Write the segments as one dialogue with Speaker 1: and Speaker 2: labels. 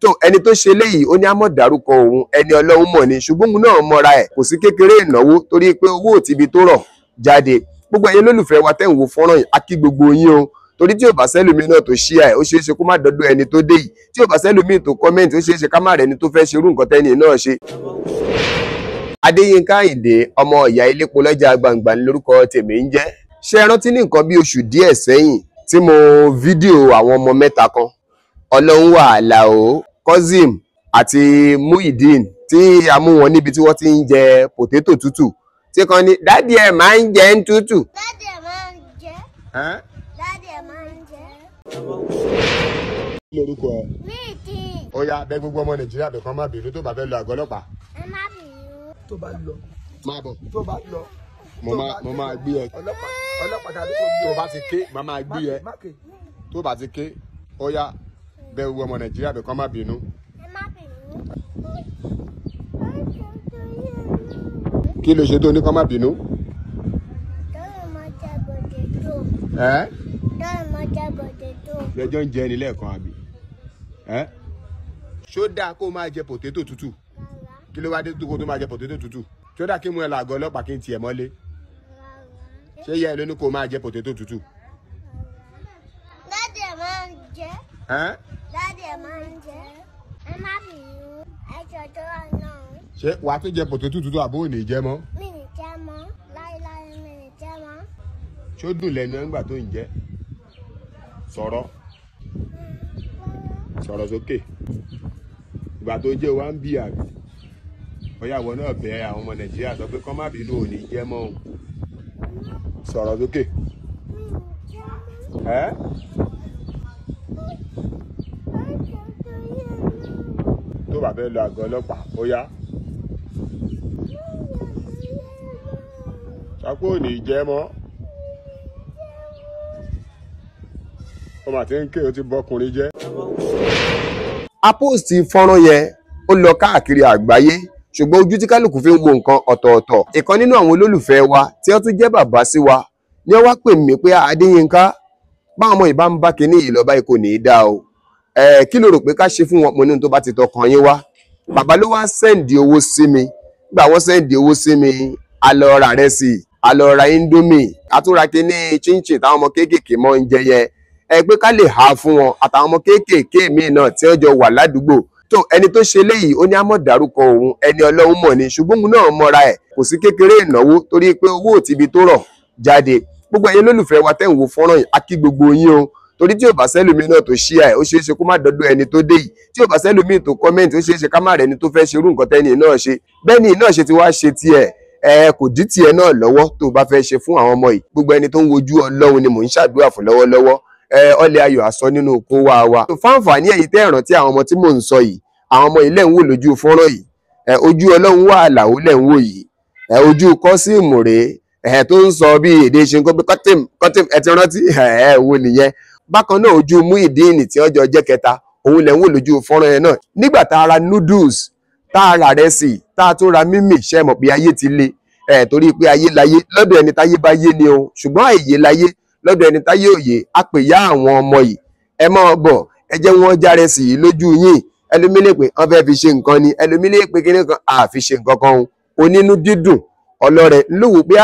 Speaker 1: Tó ẹni tó ṣe léyìí ó ní á mọ̀ dárúkọ òun, ẹni Ọlọ́run mọ̀ ni, ṣùgbọ́n òun náà mọra ẹ̀. Kò sí kékeré ìnáwó torí pé owó ò tibi tó rọ̀ jáde. Gbogbo ẹ̀yin olólùfẹ́ wa tẹ́ ń wo fọ́nrán yìí, a kí gbogbo yín o. Torí tí ò bá sẹ́lòmíì náà tó ṣíà ẹ̀, ó ṣeé ṣe kó má dọ́dọ̀ ẹni tó dé yìí. Tí ò bá sẹ́lòmíì tó kọ́mẹ́ǹtì, ó ṣeé ṣe ká má rẹ́ni tó fẹ́ ṣerú nǹkan tẹ́ni náà ṣe. Adéyínká Àyìndé ọmọ ìyá ilépo lọ́jà gbangba ní lórúkọ tèmi ń jẹ́. Ṣé ẹ rántí ní nǹkan bí oṣù díẹ̀ sẹ́yìn tí mo fídíò àwọn ọmọ mẹ́ta kan, Ọlọ́runwà Àlàó, Kozim àti Muideen, tí a mú wọn níbi tí wọ́n ti ń jẹ pòtétò tútù, tí kan ní dádì ẹ̀ máa ń jẹ ń tútù.
Speaker 2: Dádì ẹ̀ máa ń jẹ. Dádì ẹ̀ máa ń jẹ.
Speaker 3: Lórúkọ ẹ.
Speaker 2: Muideen.
Speaker 3: Ó yá, bẹ gbogbo ọmọ Nàìjíríà bẹ̀ kán má bínú tó bá fẹ́ lọ àgọ́ ọlọ́pàá.
Speaker 2: Ẹ má bínú.
Speaker 4: Tó bá lọ.
Speaker 3: Má bọ̀.
Speaker 4: Tó bá lọ.
Speaker 3: Mo máa gbé ẹ.
Speaker 4: Ọlọ́pàá tàbí kò gbé
Speaker 3: Tó
Speaker 4: ẹ.
Speaker 3: bá ti ké, màá máa gbé ẹ.
Speaker 4: Má ké.
Speaker 3: Tó bá ti ké, ó yá, bẹ gbogbo ọmọ Nàìjíríà bẹ̀ kán má bínú.
Speaker 2: Ẹ má bínú.
Speaker 3: Kí ló ṣe tó ní kán má bínú?
Speaker 2: Dọ́rọ̀ máa jẹ pòtétò.
Speaker 3: Ẹ́
Speaker 2: Dọ́rọ̀ máa jẹ pòtétò.
Speaker 3: lẹ́jọ́ ń jẹ ẹni lẹ́ẹ̀kan àbí? Ẹ́ ṣó dáa kó máa jẹ pòtétò tútù? Kí ló wá dé tó kó tó máa jẹ pòtétò tútù? Ṣó dáa kí mú ẹ lọ àgọ́ ọlọ́pàá kí n tiẹ̀ mọ́lé? Ṣé ìyá ẹ ló ní kó máa jẹ pòtétò tútù?
Speaker 2: Dádì ẹ̀ máa ń jẹ.
Speaker 3: Ẹ́
Speaker 2: Dádì ẹ̀ máa ń jẹ. Ẹ má bínú. Ẹ jọ tó wà náà.
Speaker 3: Ṣé wàá tún jẹ pòtétò tútù àbó ò ní jẹ mọ́?
Speaker 2: Mi ní jẹ mọ́. Láíláí mi ní jẹ mọ́.
Speaker 3: Ṣó dùn lẹ́nu ẹ̀ ńgbà tó ń jẹ? Sọ̀rọ̀. Sọ̀rọ̀ sókè. Ìgbà tó jẹ́ wa ń bí àbí? Ọ̀yá ìwọ náà bẹ àwọn ọmọ Nàìjíríà sọ pé kán má bínú ò ní jẹ mọ́ o. Sọ̀rọ̀ sókè.
Speaker 2: Mi ní jẹ mọ́.
Speaker 3: Ẹ́
Speaker 2: Ẹ jọ tó yẹ náà.
Speaker 3: tó bá fẹ́ lọ àgọ́ ọlọ́pàá, ó yá. Sọ pé ò ní jẹ mọ́. Ó mà ti ń ké, ó ti bọ́kùnrin jẹ́.
Speaker 1: A post fọ́nrán yẹn, ó lọ káàkiri àgbáyé, ṣùgbọ́n ojú tí kálukú fi ń wo nǹkan ọ̀tọ̀ọ̀tọ̀. Ìkan nínú àwọn olólùfẹ́ wa tí wọ́n tún jẹ́ bàbá sí wa ni wọ́n wá pè mí pé Adéyínká, báwọn ọmọ ìbá ń bá kinní yìí lọ báyìí kò ní í dáa o. Kí ló rò pé ká ṣe fún wọn? Mo ní ohun tó bá ti tọkàn yín wá. Bàbá ló wá sẹ́ǹdì owó sí mi. Nígbà wọ́n sẹ́ǹdì owó sí mi, a lọ ra ìrẹsì, a lọ ra indomie, a tún ra kinní chinchin táwọn ọmọ kéékèèké mọ́ ń jẹ yẹn. Ẹ pé ká lè há fún wọn àtàwọn ọmọ kéékèèké míì náà tí wọ́n jọ wà ládùúgbò. Tó ẹni tó ṣe léyìí ó ní á mọ̀ dárúkọ òun, ẹni Ọlọ́run mọ̀ ni, ṣùgbọ́n òun náà mọra ẹ̀. Kò sí kékeré ìnáwó torí pé owó ò tibi tó rọ̀ jáde. Gbogbo ẹ̀yin olólùfẹ́ wa tẹ́ ń wo fọ́nrán yìí, a kí gbogbo yín o. Torí tí ò bá sẹ́lòmíì náà tó ṣíà ẹ̀, ó ṣeé ṣe kó má dọ́dọ̀ ẹni tó dé yìí. Tí ò bá sẹ́lòmíì tó kọ́mẹ́ǹtì, ó ṣeé ṣe ká má rẹ́ni tó fẹ́ ṣerú nǹkan tẹ́ni náà ṣe. Bẹ́ẹ̀ ni náà ṣe ti wá ṣe tiẹ̀, ẹ kò dí tiẹ̀ náà lọ́wọ́ tó o bá fẹ́ ṣe fún àwọn ọmọ yìí. Gbogbo ẹni tó ń wojú Ọlọ́run ni mò ń ṣàdúrà fún lọ́wọ́lọ́wọ́. Ọlẹ̀ ayọ̀ àsọ nínú kó wá wa. Fáǹfààní ẹ̀yin tẹ́ ẹ̀rántí àwọn ọmọ tí mò ń sọ yìí, àwọn ọmọ yìí lẹ̀ ń wò lójú fọ́nrán yìí. Ojú Ọlọ́run wà Àlàó lẹ̀ ń wò yìí. Ojú Kọ́símù rèé, tó ń sọ bí èdè ṣe ń kọ́ pé kọ́tìm kọ́tìm, ẹ ti rántí ẹ wo nìyẹn. Bákan náà ojú Muideen tí ọjọ́ jẹ́ kẹta, òun lẹ̀ ń wò lójú fọ́nrán yẹn náà. Nígbà tá a ra noodles, tá a ra ìrẹsì, tá a tún ra mímì, ṣe mọ̀ pé ayé ti le. Torí pé ayé láyé lọ́dọ̀ ẹni táyé bá yé ni o, ṣùgbọ́n àìyé láyé lọ́dọ̀ ẹni táyé òye. A pè yá àwọn ọmọ yìí, ẹ máa bọ̀, ẹ jẹ́ wọ́n já ìrẹsì yìí lójú yín. Ẹlòmíì lè pé wọ́n fẹ́ fi ṣe nǹkan ni, ẹlòmíì lè pé kíní kan, a fi ṣe nǹkan kan o. Onínú dídùn ọlọ́rẹ̀ ló wò pé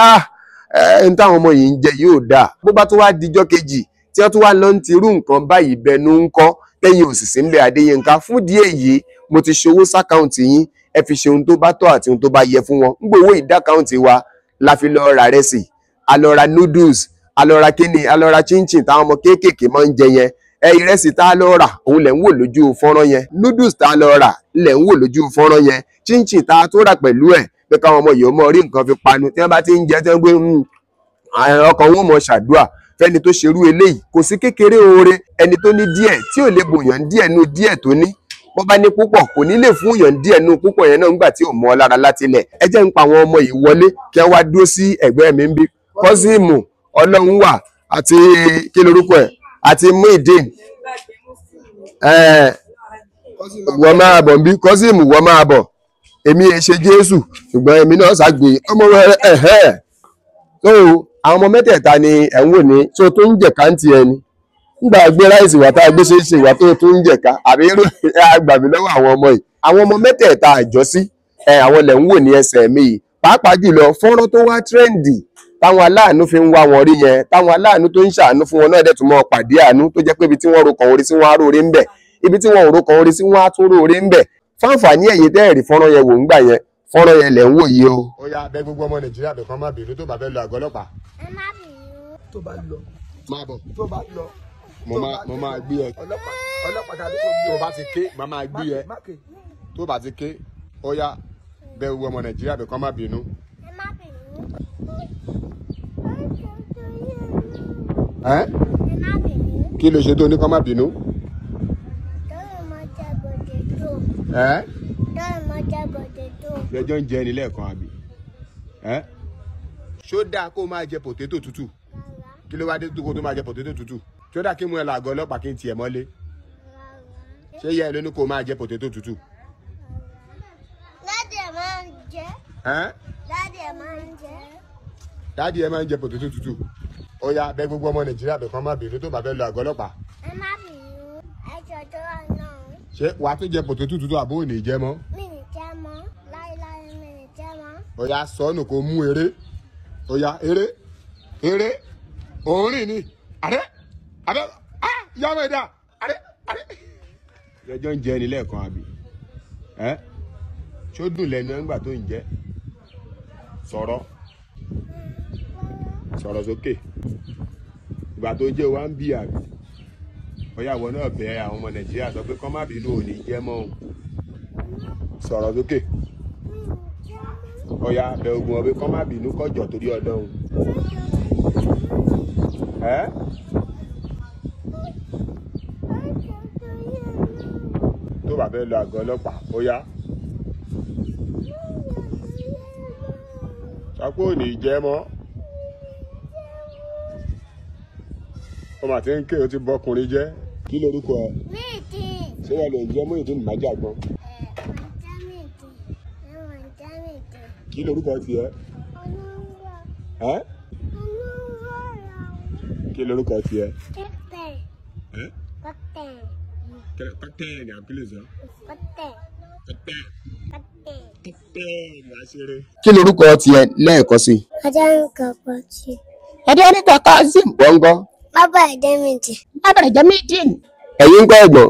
Speaker 1: n táwọn ọmọ yìí ń jẹ yóò dáa. Bó bá tún wá dijọ́ kejì tí wọ́n tún wá lọ ń tirú nǹkan báyìí bẹnu ń kọ́ tẹ́yìn òsìsì ń bẹ Adéyínká. Fún díẹ̀ yìí mo ti ṣòwò sákàùntì yín, ẹ fi ṣe ohun tó bá tọ́ àti ohun tó bá yẹ fún wọn. Ń gbowó ìdákàùntì wa la fi lọ ra ìrẹsì, a lọ ra noodles, a lọ ra kíni, a lọ ra chinchin táwọn ọmọ kéékèèké máa ń jẹ yẹn. Ìrẹsì tá a lọ rà òun lẹ̀ ń wò lójú fọ́nrán yẹn, noodles tá a lọ rà lẹ̀ ń wò lójú fọ́nrán yẹn, chinchin tá a tó rà pẹ̀lú ẹ̀ pé káwọn ọmọ yìí ó mọ rí nǹkan fi panu. Tí wọ́n bá ti ń jẹ tí wọ́n gbé ọkàn wọn mọ ṣàdúà fẹ́ni tó ṣerú eléyìí. Kò sí kékeré oore ẹni tó ní díẹ̀ tí ò lè bòyàn díẹ̀ nú díẹ̀ tó ní. Bó bá ní púpọ̀ kò ní lè fún yàn díẹ̀ nú púpọ̀ yẹn náà nígbà tí ò mọ́ ọ lára láti ilẹ̀. Ẹ jẹ́ ń pa àwọn ọmọ yìí wọlé kí wọ́n wá dúró sí ẹ̀gbẹ́ mi ń bí. Kọ́símù Ọlọ́runwà àti kí lorúkọ ẹ̀ àti Muideen. Wọ́n máa bọ̀ nbí, Kọ́símù wọ́n máa bọ̀. Èmi ẹ ṣe Jésù ṣùgbọ́n èmi náà ṣàgbé ọmọ rẹ ẹ̀hẹ́. So àwọn ọmọ mẹ́tẹ̀ẹ̀ta ni ẹ̀ ń wò ní tó tó ń jẹ̀ káǹtì ẹni. Nígbà gbé ráìsì wà tá a gbé ṣe é ṣe ìwà tó tó ń jẹ̀ka àbí àgbà mi lọ́wọ́ àwọn ọmọ yìí. Àwọn ọmọ mẹ́tẹ̀ẹ̀ta àjọsí ẹ àwọn lẹ̀ ń wò ní ẹsẹ̀ mi yìí. Pàápàá jùlọ fọ́nrán tó wá tírẹ́ǹdì táwọn aláàánú fi ń wá wọn rí yẹn, táwọn aláàánú tó ń ṣàánú fún wọn náà dẹ̀ tún mọ́ pàdé àánú tó jẹ́ pé ibi tí wọ́n ro kàn orí sí wọ́n á róore ń bẹ̀, ibi tí wọ́n ò ro kàn orí sí wọ́n á tún róore ń bẹ̀. Fáǹfààní ẹ̀yin tẹ́ ẹ̀rí fọ́nrán yẹn wò ń gbà yẹn, fọ́nrán yẹn lẹ̀ ń wò yìí o.
Speaker 3: Ó yá bẹ̀ gbogbo ọmọ Nàìjíríà bẹ̀ kán má bínú tó bá fẹ́ lọ àgọ́ ọlọ́pàá.
Speaker 2: Ẹ má bínú.
Speaker 4: Tó bá lọ.
Speaker 3: Má bọ̀.
Speaker 4: Tó bá lọ.
Speaker 3: Mo máa gbé ẹ.
Speaker 4: Ọlọ́pàá tàbí kò gbé
Speaker 3: ẹ. Tó bá ti ké, màá máa gbé ẹ. Tó bá ti ké, ó yá bẹ̀ gbogbo ọmọ Nàìjíríà bẹ̀ kán má bínú.
Speaker 2: Ẹ má bínú.
Speaker 3: Ẹ?
Speaker 2: Ẹ má bínú.
Speaker 3: Kí ló ṣe tó ní kán má bínú?
Speaker 2: Torí mo jẹ potato.
Speaker 3: Ẹ?
Speaker 2: Torí mo jẹ potato.
Speaker 3: Lẹ́jọ́ ń jẹ ní lẹ́ẹ̀kan àbí? Ẹ? Ṣó dáa kó máa jẹ pòtétò tútù? Kí ló wá dé kó tó máa jẹ pòtétò tútù? Ṣó dáa kí mú ẹ lọ àgọ́ ọlọ́pàá kí n tiẹ̀ mọ́lé? Ṣé ìyá ẹ ló ní kó máa jẹ pòtétò tútù?
Speaker 2: Dádì ẹ máa ń jẹ.
Speaker 3: Ẹ?
Speaker 2: Dádì ẹ máa ń jẹ.
Speaker 3: Dádì ẹ máa ń jẹ pòtétò tútù. Ó yá bẹ̀ gbogbo ọmọ Nàìjíríà bẹ̀ kán má bínú tó bá fẹ́ lọ àgọ́ ọlọ́pàá.
Speaker 2: Ẹ má bínú. Ẹ jọ̀ọ́ tó wà náà.
Speaker 3: Ṣé wàá tún jẹ pòtétò tútù àbó ò ní jẹ mọ́?
Speaker 2: Mi ní jẹ mọ́. Láíláí mi ní jẹ mọ́.
Speaker 3: Ó yá sọ́nù kó mú eré. Ó yá eré. Eré. Òun rìn ni. Àrẹ. Àbẹ. Á yá ọmọ ẹ̀dá. Àrẹ. Àrẹ. Lẹ́jọ́ ń jẹ ní lẹ́ẹ̀kan àbí? Ẹ́ ṣó dùn lẹ́nu ẹ̀ ńgbà tó ń jẹ? Sọ̀rọ̀. Sọ̀rọ̀ sókè. Ìgbà tó jẹ́ wa ń bí àbí? Ó yá ìwọ náà bẹ̀ àwọn ọmọ Nàìjíríà sọ pé kán má bínú ò ní jẹ́ mọ́ o. Sọ̀rọ̀ sókè. Ó yá bẹ̀ ogun ọbẹ̀ kán má bínú kọjọ torí Ọlọ́run. Ẹ́ tó bá fẹ́ lọ àgọ́ ọlọ́pàá ó yá. Sọ pé ò ní jẹ́ mọ́. Ó mà ti ń ké o ti bọkùnrin jẹ́. Kí lorúkọ ẹ?
Speaker 2: Mìtì.
Speaker 3: Ṣé wọ́n lè jẹ́ Muyideen Májàgbọ́n?
Speaker 2: Ẹ mọ̀ jẹ́ Mìtì. Ẹ mọ̀ jẹ́ Mìtì.
Speaker 3: Kí lorúkọ tiẹ̀?
Speaker 2: Olúwa.
Speaker 3: Ẹ́?
Speaker 2: Olúwa.
Speaker 3: Kí lorúkọ tiẹ̀?
Speaker 2: Kẹ́tẹ̀.
Speaker 3: Ẹ́?
Speaker 2: Kẹ́tẹ̀.
Speaker 3: Kẹ́tẹ̀ ni àbílẹ̀ sọ.
Speaker 2: Kẹ́tẹ̀.
Speaker 3: Kẹ́tẹ̀.
Speaker 2: Kẹ́tẹ̀.
Speaker 3: Kẹ́tẹ̀ ni àṣírí.
Speaker 1: Kí lorúkọ tiẹ̀ lẹ́ẹ̀kan sí?
Speaker 2: Ajá ń kọ̀ pọ̀ sí.
Speaker 1: Adéníkà Kazeem. Wọ́n ń kọ́.
Speaker 2: Bàbá ẹ̀jẹ̀ Mìtì.
Speaker 1: Ẹ̀yin ń kọ́ ẹ̀gbọ́n.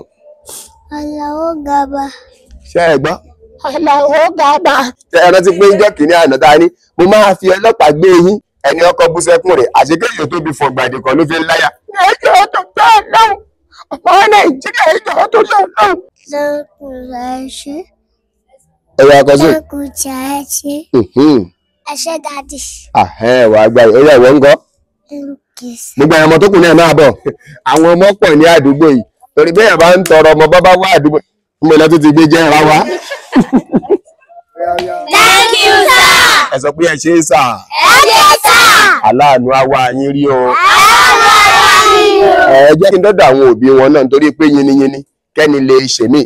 Speaker 2: Àlàó Gàbà.
Speaker 1: Ṣé ẹ gbọ́? Àlàó Gàbà. Ṣé ẹ rántí pé ńjọ́ kìíní àná ta ni mo máa fi ọlọ́pàá gbé yín ẹni ọkọ̀ bú sẹ́kùn rẹ̀ àṣekéyè tó bí fọ̀gbàdì kan ló fi ń láyà. Ẹjọ́ tó tẹ́ ẹ lọ́hùn ọmọ Nàìjíríà ẹjọ́ tó lọ́hùn lọ́hùn.
Speaker 2: Lọ́kùnrin ṣe.
Speaker 1: Ẹ̀rọ akọ́sùn.
Speaker 2: Lọ́kùnrin ṣe. Ẹ ṣé dádì.
Speaker 1: Àhẹ́ wàá gbà yìí ó yá ìwọ ń kọ́. Gbogbo àwọn ọmọ tó kù náà máa bọ̀. Àwọn ọmọ pọ̀ ní àdúgbò yìí torí bẹ́ẹ̀ bá ń tọrọ ọmọ bá bá wá àdúgbò mo lọ tó ti gbé jẹ́ ra wa.
Speaker 2: Thank you sir.
Speaker 1: Ẹ sọ pé ẹ ṣe é sà.
Speaker 2: Ẹ ṣé sir.
Speaker 1: Aláàánú á wá yín rí o. Ẹ jẹ́ kí n dọ́dọ̀ àwọn òbí wọn náà nítorí pé yiniyini kẹ́ni lè ṣe mí.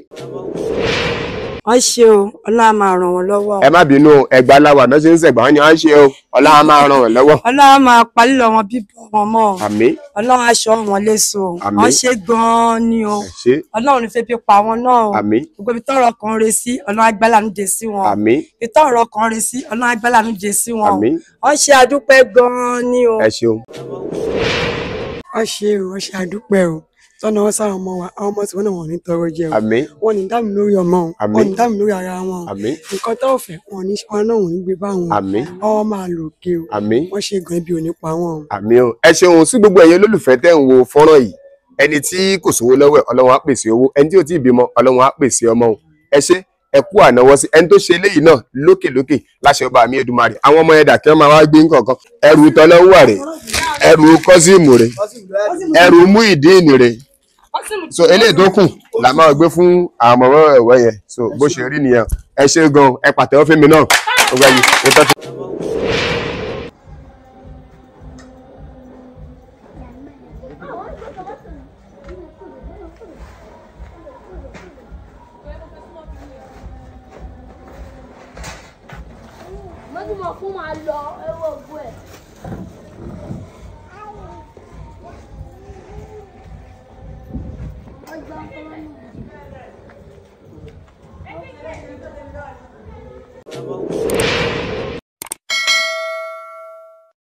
Speaker 5: Wọ́n ṣe o, Ọlọ́run á máa ràn wọ́n lọ́wọ́.
Speaker 1: Ẹ má bínú ẹgbàá láwà náà ṣe ń ṣẹ̀gbà wọn ni wọ́n ṣe o, Ọlọ́run á máa ràn wọ́n lọ́wọ́.
Speaker 5: Ọlọ́run á máa parí lọ wọn bíbọ̀ wọn mọ́ o.
Speaker 1: Àmín.
Speaker 5: Ọlọ́run aṣọ wọn léṣo o.
Speaker 1: Àmín.
Speaker 5: Wọ́n ṣe gan-an ni o.
Speaker 1: Ẹ ṣé.
Speaker 5: Ọlọ́run ní febi pa wọn náà o.
Speaker 1: Àmín.
Speaker 5: Gbogbo ibi tọ́rọ̀ kan re sí, Ọlọ́run á gbálà ń dé sí wọn.
Speaker 1: Àmín.
Speaker 5: Ibi tọ́rọ̀ kan re sí, Ọlọ́run á gbálà ń dé sí wọn.
Speaker 1: Àmín.
Speaker 5: Wọ́n ṣe àdúpẹ́ gan-an ni o.
Speaker 1: Ẹ ṣeun.
Speaker 6: Wọ́n ṣe o, wọ́n ṣe àdúpẹ́ o. Tọ́nà wọn sáwọn ọmọ wa, àwọn ọmọ tí wọ́n náà wọ́n ní tọrọ jẹ o.
Speaker 1: Àmín.
Speaker 6: Wọ́n ní dáàmú lórí ọmọ o.
Speaker 1: Àmín.
Speaker 6: Wọ́n ní dáàmú lórí ara wọn o.
Speaker 1: Àmín.
Speaker 6: Nǹkan tó fẹ́ wọ́n ní wọn náà wọ́n ní gbé bá wọn.
Speaker 1: Àmín.
Speaker 6: Ọwọ́ máa lò òkè o.
Speaker 1: Àmín.
Speaker 6: Wọ́n ṣe gan ibi ò ní pa wọn o.
Speaker 1: Àmín o. Ẹ ṣeun sí gbogbo ẹ̀yin olólùfẹ́ tẹ́ ń wo fọ́nrán yìí. Ẹni tí kò sówó lọ́wọ́ ẹ̀ Ọlọ́run á pèsè owó. Ẹni tí ò tí ì bímọ Ọlọ́run á pèsè ọmọ o. Ẹ ṣé ẹ kú ànáwọ́ sí ẹni tó ṣe eléyìí náà lókèlókè láṣẹ ọba mi Èdùmàrè. Àwọn ọmọ ẹ̀dà kí wọ́n máa wá gbé nǹkan. Ẹrù tọ́lọ́wọ́ rẹ̀, ẹrù Kọ́símù rẹ̀, ẹrù Muyideen rẹ̀. So eléyìí tó kù la máa gbé fún àwọn ọmọ ẹ̀wẹ́ yẹn. So bó ṣe rí nìyẹn. Ẹ ṣé gan, ẹ pàtẹ́wọ́ fún mi náà. Gbogbo ẹ̀yin, ó tọ́
Speaker 2: Mo ti mọ̀ fún máa lọ ẹwọ́ ògùn ẹ̀.